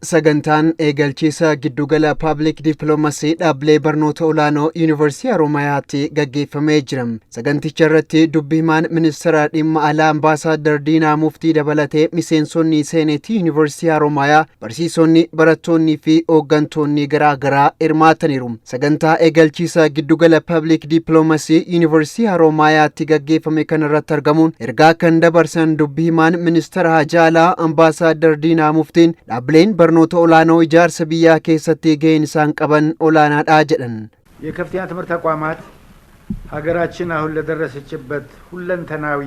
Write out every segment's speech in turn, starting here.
Sagantaan eegalchiisa giddugala Public Diplomacy dhaabbilee barnoota olaanoo Yuunivarsiitii Haroomayaatti gaggeeffamee jira. Saganticha irratti dubbi himaan ministeera dhimma alaa Ambaasaaddar Diinaa Muftii dabalatee miseensonni seeneetii Yuunivarsiitii Haroomayaa, barsiisonni, barattoonnii fi hooggantoonni garaa garaa hirmaataniiru. Sagantaa eegalchiisa giddugala Public Diplomacy Yuunivarsiitii Haroomayaatti gaggeeffame kanarratti argamuun ergaa kan dabarsan dubbi himaan ministeera haajaa alaa Ambaasaaddar Diinaa Muftiin, dhaabbileen barnoota olaanoo ijaarsa biyyaa keessatti gaheen isaan qaban olaanaadha jedhan. የከፍተኛ ትምህርት ተቋማት ሀገራችን አሁን ለደረሰችበት ሁለንተናዊ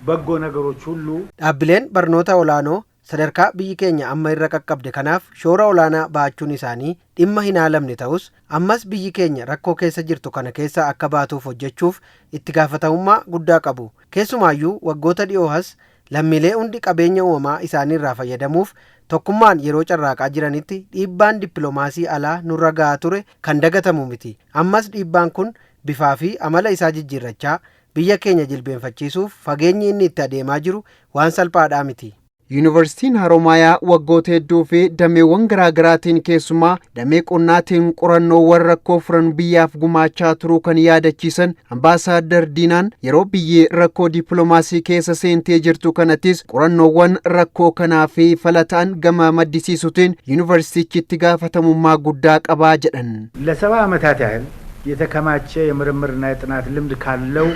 በጎ ነገሮች ሁሉ Dhaabbileen barnoota olaanoo sadarkaa biyyi keenya amma irra qaqqabde kanaaf shoora olaanaa ba'achuun isaanii dhimma hin haalamne ta'us, ammas biyyi keenya rakkoo keessa jirtu kana keessa akka baatuuf hojjechuuf itti gaafatamummaa guddaa qabu. Keessumaayyuu waggoota dhiyoo as lammiilee hundi qabeenya uumamaa isaaniirraa fayyadamuuf tokkummaan yeroo carraaqaa jiranitti dhiibbaan dippiloomaasii alaa nurra ga'aa ture kan dagatamu miti. Ammas dhiibbaan kun bifaa fi amala isaa jijjiirrachaa biyya keenya jilbeenfachiisuuf fageenyi inni itti adeemaa jiru waan salphaadhaa miti. Yuunivarsiitiin Haroomayaa waggoota hedduu fi dameewwan garaagaraatiin, keessumaa damee qonnaatiin, qorannoowwan rakkoo furan biyyaaf gumaachaa turuu kan yaadachiisan Ambaasaaddar Diinaan, yeroo biyyi rakkoo dippiloomaasii keessa seentee jirtu kanattis qorannoowwan rakkoo kanaa fi fala ta'an gama maddisiisuutiin yuunivarsiitichi itti gaafatamummaa guddaa qabaa jedhan. ለ70 ዓመታት ያህል የተከማቸ የምርምርና የጥናት ልምድ ካለው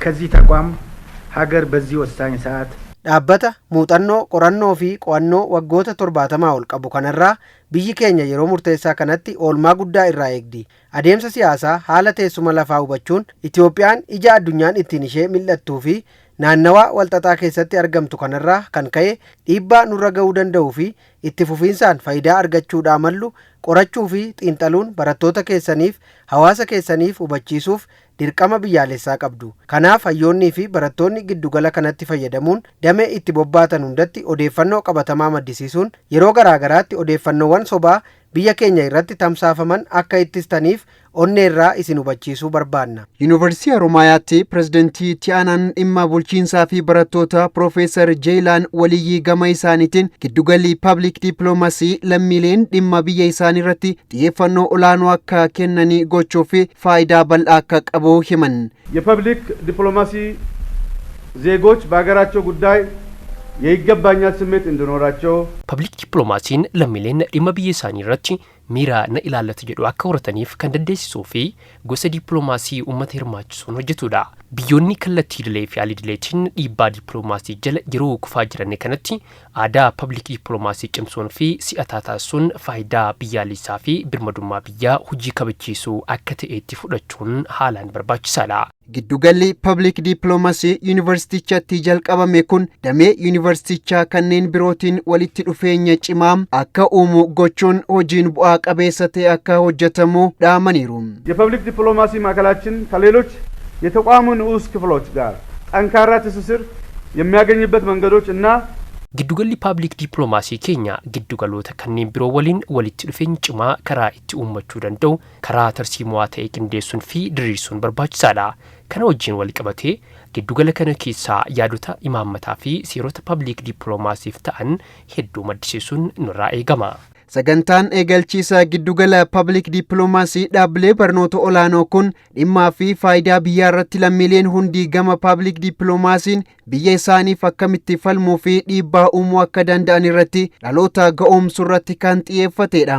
ከዚህ ተቋም ሀገር በዚህ ወሳኝ ሰዓት Dhaabbata muuxannoo qorannoo fi qo'annoo waggoota 70 ol qabu kanarraa biyyi keenya yeroo murteessaa kanatti oolmaa guddaa irraa eegdi. Adeemsa siyaasaa, haala teessuma lafaa hubachuun Itoophiyaan ija addunyaan ittiin ishee mil'attuu fi naannawaa walxaxaa keessatti argamtu kanarraa kan ka'e dhiibbaa nurra ga'uu danda'uu fi itti fufiinsaan faayidaa argachuudhaa mallu qorachuu fi xiinxaluun barattoota keessaniif, hawaasa keessaniif hubachiisuuf dirqama biyyaalessaa qabdu. Kanaaf hayyoonnii fi barattoonni giddugala kanatti fayyadamuun damee itti bobbaatan hundatti odeeffannoo qabatamaa maddisiisuun yeroo garaagaraatti odeeffannoowwan sobaa biyya keenya irratti tamsaafaman akka ittistaniif onneerraa isin hubachiisuu barbaanna. Yuunivarsiitii Haroomayaatti pirezidantii itti aanaan dhimma bulchiinsaa fi barattoota Piroofeesar Jeelaan Waliyyii gama isaaniitiin, giddugalli Public Diplomacy lammiileen dhimma biyya isaanii irratti xiyyeeffannoo olaanoo akka kennanii gochuu fi faayidaa bal'aa akka qabu himan. የፐብሊክ ዲፕሎማሲ ዜጎች በሀገራቸው ጉዳይ የይገባኛል ስሜት እንዲኖራቸው Public dippiloomaasiin lammiileen dhimma biyya isaanii irratti miira na ilaallatu jedhu akka horataniif kan dandeessisuu fi gosa dippiloomaasii uummata hirmaachisuun hojjetudha. Biyyoonni kallattii idilee fi al-idileetiin dhiibbaa dippiloomaasii jala yeroo kufaa jiran kanatti aadaa public dippiloomaasii cimsuun fi si'ataa taasisuun faayidaa biyyaalessaa fi birmadummaa biyyaa hojii kabachiisuu akka ta'etti fudhachuun haalaan barbaachisaadha. Giddugalli Public Diplomacy yuunivarsiitichatti jalqabame kun damee yuunivarsiitichaa kanneen birootiin walitti dhufeenya cimaa akka uumu gochuun hojiin bu'aa qabeessa ta'e akka hojjetamu dhaamaniiru. የፐብሊክ ዲፕሎማሲ ማዕከላችን ከሌሎች የተቋሙ ንዑስ ክፍሎች ጋር ጠንካራ ትስስር የሚያገኝበት መንገዶች እና Giddugalli public dippiloomaasii keenya giddugaloota kanneen biroo waliin walitti dhufeenya cimaa karaa itti uummachuu danda'u karaa tarsiimoo ta'e qindeessuun fi diriirsuun barbaachisaadha. Kana wajjin wal qabatee giddugala kana keessaa yaadota imaammataa fi seerota public dippiloomaasiif ta'an hedduu maddisiisuun nurraa eegama. Sagantaan eegalchiisa giddugala Public Diplomacy dhaabbilee barnoota olaanoo kun dhimmaa fi faayidaa biyyaa irratti lammiileen hundi gama Public Diplomacy'n biyya isaaniif akkamitti falmuu fi dhiibbaa uumuu akka danda'an irratti dhaloota ga'oomsuu irratti kan xiyyeeffatedha.